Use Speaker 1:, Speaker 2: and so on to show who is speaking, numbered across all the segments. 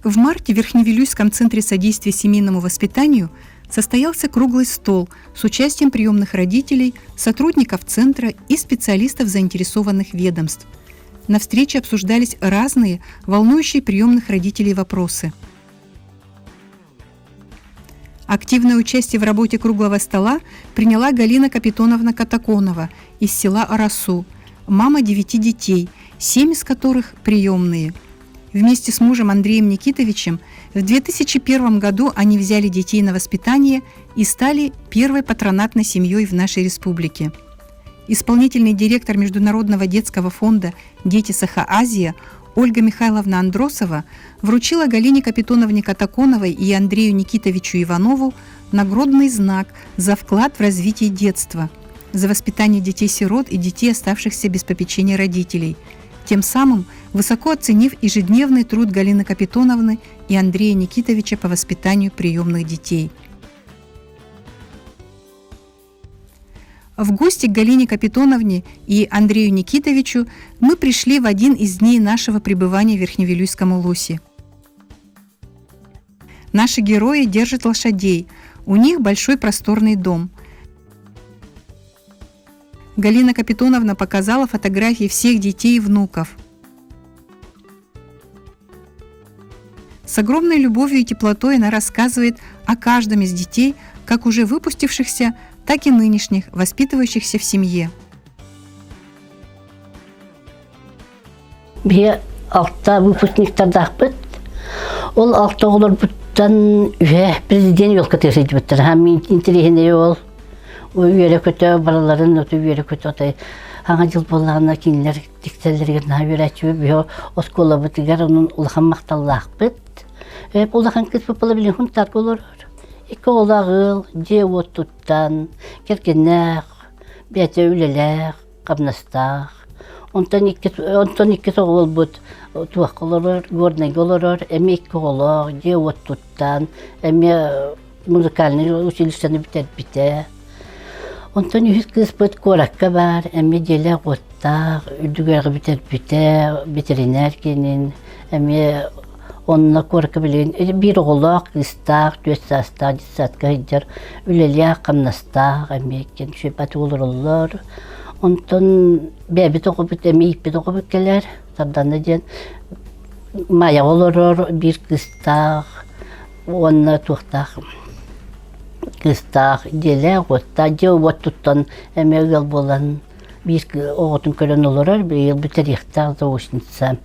Speaker 1: В марте в Верхневилюйском центре содействия семейному воспитанию состоялся круглый стол с участием приемных родителей, сотрудников центра и специалистов заинтересованных ведомств. На встрече обсуждались разные, волнующие приемных родителей вопросы. Активное участие в работе круглого стола приняла Галина Капитоновна Катаконова из села Арасу, мама девяти детей, семь из которых приемные. Вместе с мужем Андреем Никитовичем в 2001 году они взяли детей на воспитание и стали первой патронатной семьей в нашей республике. Исполнительный директор Международного детского фонда «Дети Саха-Азия» Ольга Михайловна Андросова вручила Галине Капитоновне Катаконовой и Андрею Никитовичу Иванову нагрудный знак за вклад в развитие детства, за воспитание детей-сирот и детей, оставшихся без попечения родителей, тем самым высоко оценив ежедневный труд Галины Капитоновны и Андрея Никитовича по воспитанию приемных детей. В гости к Галине Капитоновне и Андрею Никитовичу мы пришли в один из дней нашего пребывания в Верхневилюйском Улусе. Наши герои держат лошадей, у них большой просторный дом. Галина Капитоновна показала фотографии всех детей и внуков. С огромной любовью и теплотой она рассказывает о каждом из детей, как уже выпустившихся, так и нынешних, воспитывающихся в семье.
Speaker 2: Биһи алта выпускниктардаахпыт. Ол алта оҕолорбуттан үһэ президент елкатыгар сылдьыбыттар. Мин интэриэһинэй ол үөрэ-көтө барыларын оту үөрэ-көтө отой хаҥа дьыл буоллаҕына кинилэр тиксэллэригэр наһаа үөрээччибит. Биһи оскуолабытыгар онон улахан махталлаахпыт. Улахан кыыспыт буола билин хунтаарга олорор. Икки оҕолоох ыал, дьиэ-уот туттан, кэргэннээх, бэйэтэ үлэлээх, хамнастаах. Онтон икки, онтон икки оҕо буолбут туохха олорор, Горнайга олорор, эмиэ икки оҕолоох, дьиэ-уот туттан, эмиэ музыкальнай училищены бүтэрбитэ. Онтон үһүс кыыспыт куоракка баар, эмиэ дьиэлээх-уоттаах, үрдүк үөрэҕи бүтэрбитэ, ветеринар киинин, эмиэ онно куоракка билигин биир оҕолоох, кыыстаах, түөрт саастаах детсадка сылдьар, үлэлээх-хамнастаах эмиэ иккиэн үчүгэй олороллор. Онтон бэйэбит оҕобут эмиэ ииппит оҕобут кэлэр, Сардаана диэн Майаҕа олорор биир кыыстаах уонна туохтаах кыыстаах дьиэлээх-уоттаах дьиэ-уот туттан эмиэ ыал буолан биир оҕотун көрөн олорор быйыл бүтэриэхтээх заочница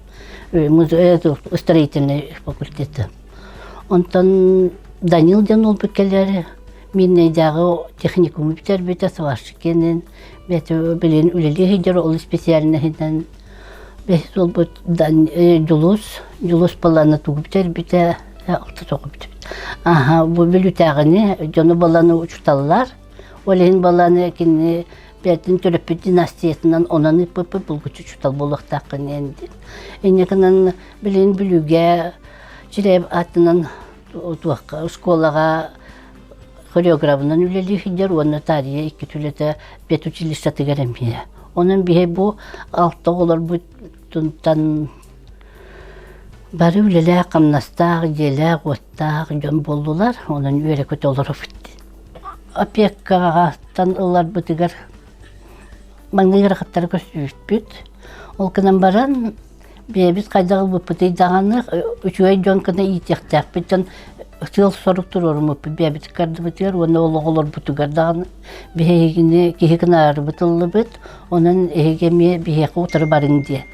Speaker 2: строительный факультеты. Онтон Данил диэн уолбут кэлэр Миирнэйдээҕи техникуму бүтэрбитэ сварщик кэнин бэйэтэ билигин үлэлии сылдьар ол специальноһынан бэһис уолбут Дьулус Дьулус баланы тугу бүтэрбитэ алта тоҕу бүтэрбит аха бу бүлүүтээҕини дьону баланы учуталлар ол иһин баланы кинини бэйэтин төрөппүт династиятынан онон ыыппыппыт булгуччу учуутал буолуохтааххын диэн инньэ гынан билигин Бүлүүгэ Чирээп аатынан туохха оскуолаҕа хореографынан үлэлии сылдьар уонна Тария икки үлэтэ педучилищетыгар эмиэ. Онон биһи бу алта оҕолорбутунтан бары үлэлээх-хамнастаах, дьиэлээх-уоттаах дьон буоллулар. Онон үөрэ-көтө олоробут. Опекаҕаттан ыларбытыгар маҥнай ыарахаттары көрсүбүппүт. Ол гынан баран бэйэбит хайдах ылбыппытый даҕаны үчүгэй дьон гына иитиэхтээхпит дьон сыал-сорук туруоруммуппут бэйэбит ыккардыбытыгар уонна ол оҕолорбутугар даҕаны биһигини киһи гынаарыбыт ыллыбыт онон эһиги эмиэ биһиэхэ утары барыҥ диэн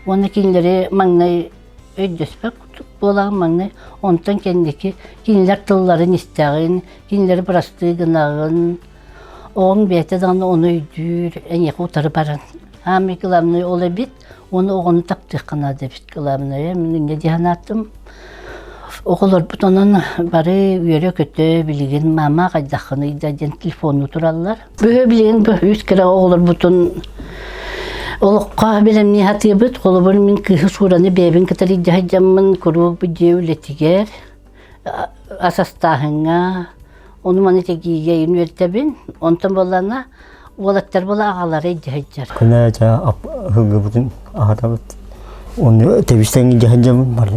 Speaker 2: уонна кинилэри маҥнай өйдөспөт курдук буолаҕын маҥнай онтон кэнники кинилэр тылларын истэҕин кинилэри бырастыы гынаҕын Оҕоҥ бэйэтэ даҕаны ону өйдүүр, эйиэхэ утары баран. Аамай главное ол эбит, уонна оҕону таптыахха наада эбит главное. Мин инньэ дии санаатым. Оҕолорбут онон бары үөрэ-көтө билигин мама хайдаххыный да диэн телефонну тураллар. Быһа билигин бу үс кыра оҕолорбутун олоххо бэлэмнии сатыыбыт. Холобур мин кыыһы Суураны бэйэбин кытары илдьэ сылдьаммын куруук бу дьиэ үлэтигэр ас астааһыҥҥа Ону-маны тигиигэ үөртэбин. Онтон буоллаҕына уолаттар буола аҕалара илдьэ сылдьар.
Speaker 3: Күнэ дьэ ыһыллыбытын аһатабыт. Оны тэбистэн илдьэ сылдьабын бар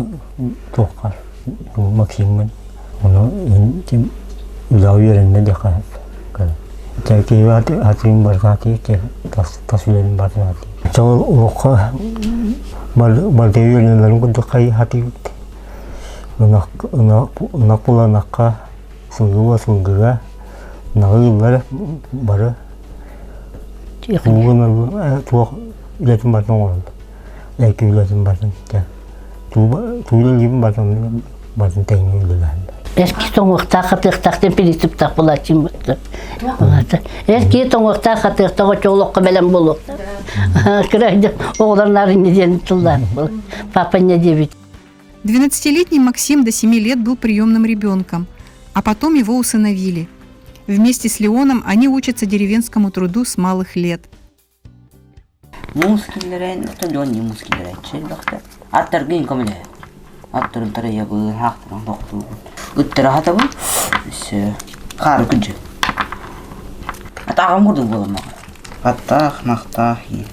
Speaker 3: туохха Максиммын. Ону үлэҕэ үөрэннэ диэххэ сөп. Киһи атыын барытын атыы, тас үлэни барытын атыы. Чоҕул олоххо барыта үөрэнэллэрин курдук хатыыбыт. Ынах буланахха, сылгы сылгыга, ынаҕы ыыллар бары туох үлэтин барытын оҥороллор. Эки үлэтин барытын туула барытын барытын тэҥҥэ үлэлэһэллэр.
Speaker 2: Эр киһи тоҥуохтаах хатыахтаах диэн принциптаах буолааччым бытта. Эр киһи тоҥуохтаах хатыахтаах оччо олоххо бэлэм буолуохтаах. Кыра оҕолор наар диэн тыллаах Папа не диэбит.
Speaker 1: 12-летний Максим до 7 лет был приемным ребенком, а потом его усыновили. Вместе с Леоном они учатся деревенскому труду с малых лет.
Speaker 4: Муус киллэрэн, оттон дьон муус киллэрээччи элбэхтэр. Аттаргын көмөлөһө. Аттарын тарайабын, хаахтарын тохтуубун. Ыттара хатабын, өссө хаары күдьү. Атааҕым курдук буолан маҕа. Аттаах, махтаах иин.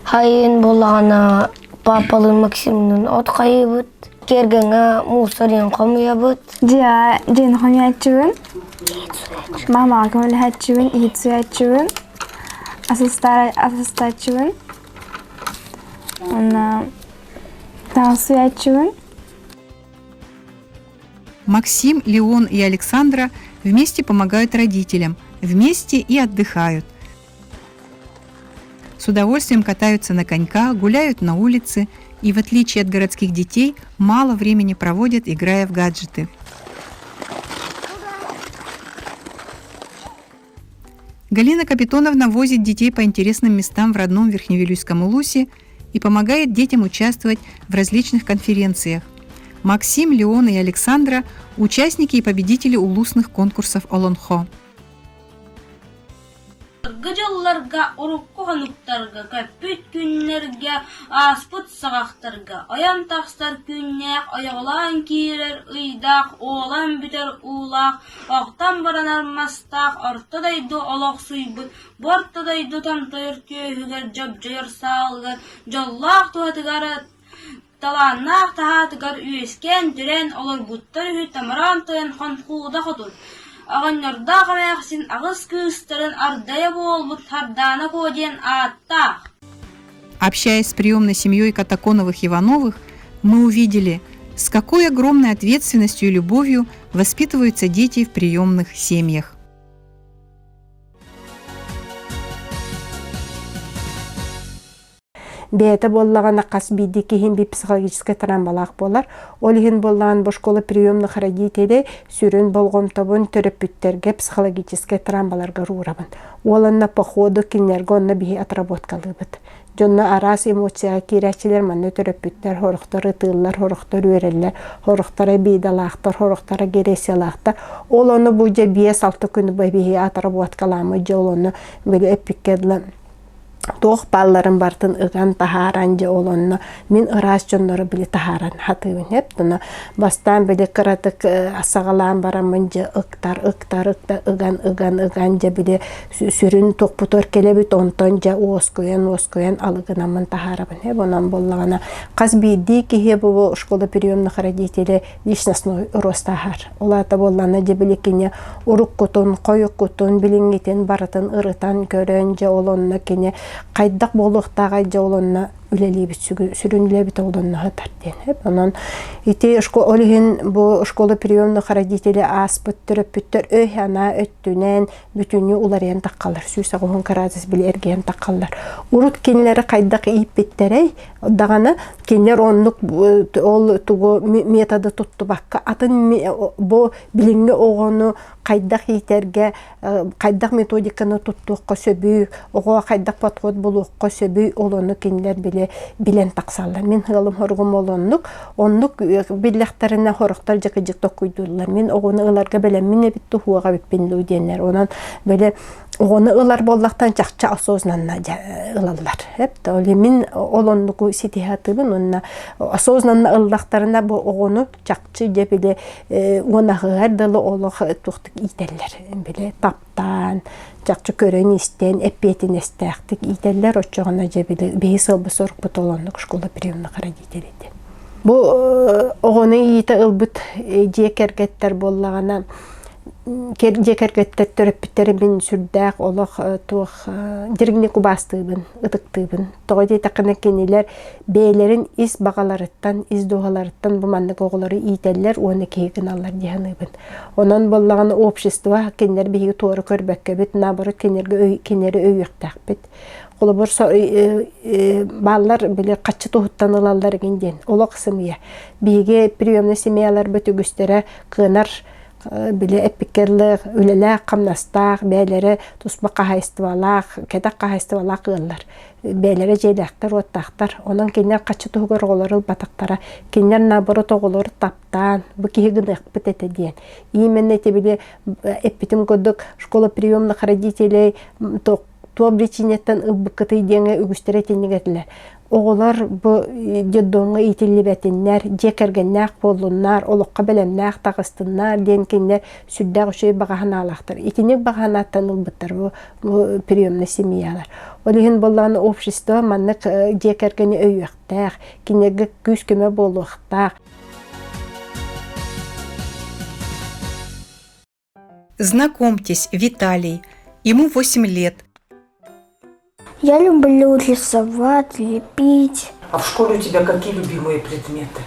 Speaker 5: Хайын буоллаҕына папалыын Максимныын от хайыыбыт, киэргэҥҥэ муустар диэн хомуйабыт.
Speaker 6: Дьиэ диэн хомуйааччыбын, мамаҕа көмөлөһөөччүбүн, иһит суйааччыбын, асыстааччыбын, уонна таҥас суйааччыбын.
Speaker 1: Максим, Леон и Александра вместе помогают родителям, вместе и отдыхают. С удовольствием катаются на коньках, гуляют на улице и, в отличие от городских детей, мало времени проводят, играя в гаджеты. Галина Капитоновна возит детей по интересным местам в родном Верхневилюйском Улусе и помогает детям участвовать в различных конференциях. Максим, Леон и Александра – участники и победители улусных конкурсов Олонхо.
Speaker 7: Былыргы дьылларга, урукку хонуктарга, көппүт күннэргэ, ааспыт саҕахтарга ойон тахсар күннээх, ойоҕолоон киирэр ыйдаах, уолан бүтэр уулаах, охтон баранар мастаах орто дойду олохсуйбут, бу орто дойду томтойор түөһүгэр, дьобдьойор саалыгар, дьоллоох туһатыгар Талааннаах таһаатыгар үөскээн-төрөөн олорбуттар үһү Тамараан тойон Хонхууда хотун, оҕонньордоох эмээхсин аҕыс кыыстарын ардайа буолбут Хардаана Куо диэн ааттаах.
Speaker 1: Общаясь с приемной семьей Катаконовых-Ивановых, мы увидели, с какой огромной ответственностью и любовью воспитываются дети в приемных семьях.
Speaker 8: Бэйэтэ буоллаҕына хас биирдии киһин биир психологическай травмалаах буолар. Ол иһин буоллаҕына бу школа приемных родителей сүрүн болҕомтобун төрөппүттэргэ психологическай травмаларга уурабын. Уоланна по ходу кинилэргэ онно биһи отработкалыыбыт. Дьонно араас эмоцияҕа киирээччилэр манна төрөппүттэр сорохтор ытыыллар, сорохтор үөрэллэр, сорохтор обидалаахтар, сорохтор агрессиялаахтар. Ол ону бу дьэ 5-6 күн биһи отработкаламмыт дьэ ол ону били эппиккэ дылы туох баалларын барытын ыган таһааран дьэ ол онно мин ыраас дьоннору били таһааран хатыыбын эп бастаан били кыратык саҕалаан бараммын дьэ ыктар ыктар ыкта ыган ыган ыган дьэ били сүрүн тохпутугар кэлэбит онтон дьэ уоскуйан уоскуйан алыгынаммын таһаарабын эп онон буоллаҕына хас биирдии киһи бу школа приемных родителей личностной рост ааһар. Ол аата буоллаҕына дьэ били кини уруккутун, хойуккутун, билиҥҥитин барытын ырытан көрөн, дьэ ол онно кини хайдах буолуохтааҕай дьэ ол онно үлэлиибит сүрүн үлэбит ол онно сытар диэн. Онон ити ол иһин бу школа приемных родителей ааспыт төрөппүттэр өй-санаа өттүнэн бүтүннүү уларыйан таххаллар 180 градус били эргийэн таххаллар урут кинилэри хайдах ииппиттэрэй даҕаны кинилэр оннук ол тугу методы туттубакка атын бу билиҥҥи оҕону хайдах иитэргэ хайдах методиканы туттуохха сөбүй оҕо хайдах подход булуохха сөбүй ол ону кинилэр били билэн тахсаллар мин ыалым хоругум ол оннук оннук биллэхтэринэ хорохтор дьыкыдьык токкуйдууллар мин оҕону ыларга бэлэммин эбит туһуоҕа эбиппин дуу диэннэр онон били. Оҕону ылар буоллахтан чахчы осознанно ылаллар. Эп ол мин ол оннуку ситиһэ атыыбын уонна осознанно ыллахтарына бу оҕону чахчы дьэ били уонаһыгар дылы олох туохтук иитэллэр. Били таптаан, чахчы көрөн-истэн, эппиэтинэстээхтик иитэллэр. Оччоҕуна дьэ били биһи сыалбыт-сорукпут ол оннук школа приемных родителей диэн. Бу оҕону иитэ ылбыт дьиэ кэргэттэр буоллаҕына дьиэ кэргэттэр төрөппүттэрэ мин сүрдээх олох туох дириҥник убаастыыбын, ытыктыыбын. Тоҕо диэтэххинэ кинилэр бэйэлэрин ис баҕаларыттан, ис дууһаларыттан бу маннык оҕолору иитэллэр уонна киһи гыналлар дии саныыбын. Онон буоллаҕына общество кинилэр биһиги туора көрбөккөбүт, наоборот кинилэргэ кинилэри өйүөхтээхпит. Холобур бааллар били хаччы туһуттан ылаллар игин диэн олох сымыйа. Биһиги приемный семьяларбыт үгүстэрэ кыанар били эппиккэ үлэлээх, хамнастаах, бэйэлэрэ туспа хаһаайыстыбалаах, кэтэх хаһаайыстыбалаах ыаллар. Бэйэлэрэ дьиэлээхтэр-уоттаахтар. Онон кинилэр хаччы туһугар оҕолору ылбатахтара. Кинилэр наоборот оҕолору таптаан, бу киһи гыныахпыт этэ диэн. Именно эти били эппитим курдук школа приемных родителей туох причинаттан ылбыккытый диэҥҥэ үгүстэрэ итинник этилэр. Оҕолор бу детдомҥа иитиллибэтиннэр, дьиэ кэргэннээх буоллуннар, олоххо бэлэмнээх таҕыстыннар диэн кинилэр сүрдээх үчүгэй баҕа санаалаахтар. Итинник баҕа санааттан ылбыттар бу, бу приемный семьялар. Ол иһин буоллаҕына общество маннык дьиэ кэргэни өйүөхтээх, кинилэргэ күүс-көмө буолуохтаах.
Speaker 1: Знакомьтесь, Виталий. Ему 8 лет.
Speaker 5: Я люблю рисовать, лепить.
Speaker 9: А в школе у тебя какие любимые предметы?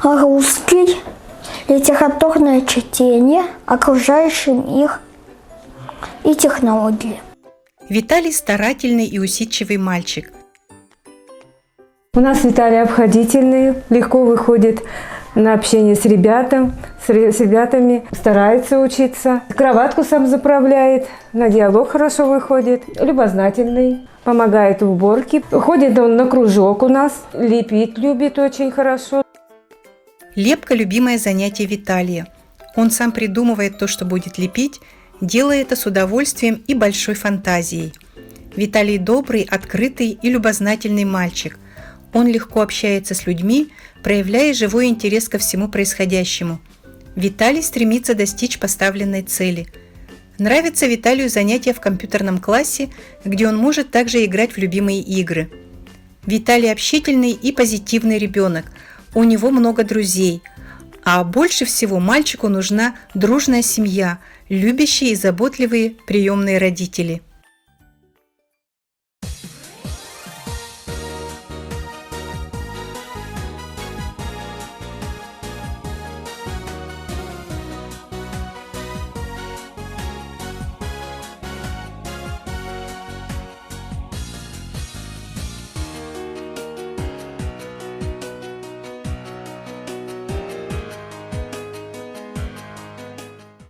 Speaker 5: Русский, литературное чтение, окружающий мир и технологии.
Speaker 1: Виталий старательный и усидчивый мальчик.
Speaker 10: У нас Виталий обходительный, легко выходит на общение с, ребятам, с ребятами, старается учиться. Кроватку сам заправляет, на диалог хорошо выходит, любознательный, помогает в уборке. Ходит он на кружок у нас, лепить любит очень хорошо.
Speaker 1: Лепка – любимое занятие Виталия. Он сам придумывает то, что будет лепить, делая это с удовольствием и большой фантазией. Виталий добрый, открытый и любознательный мальчик. Он легко общается с людьми, проявляя живой интерес ко всему происходящему. Виталий стремится достичь поставленной цели. Нравится Виталию занятия в компьютерном классе, где он может также играть в любимые игры. Виталий общительный и позитивный ребенок. У него много друзей. А больше всего мальчику нужна дружная семья, любящие и заботливые приемные родители.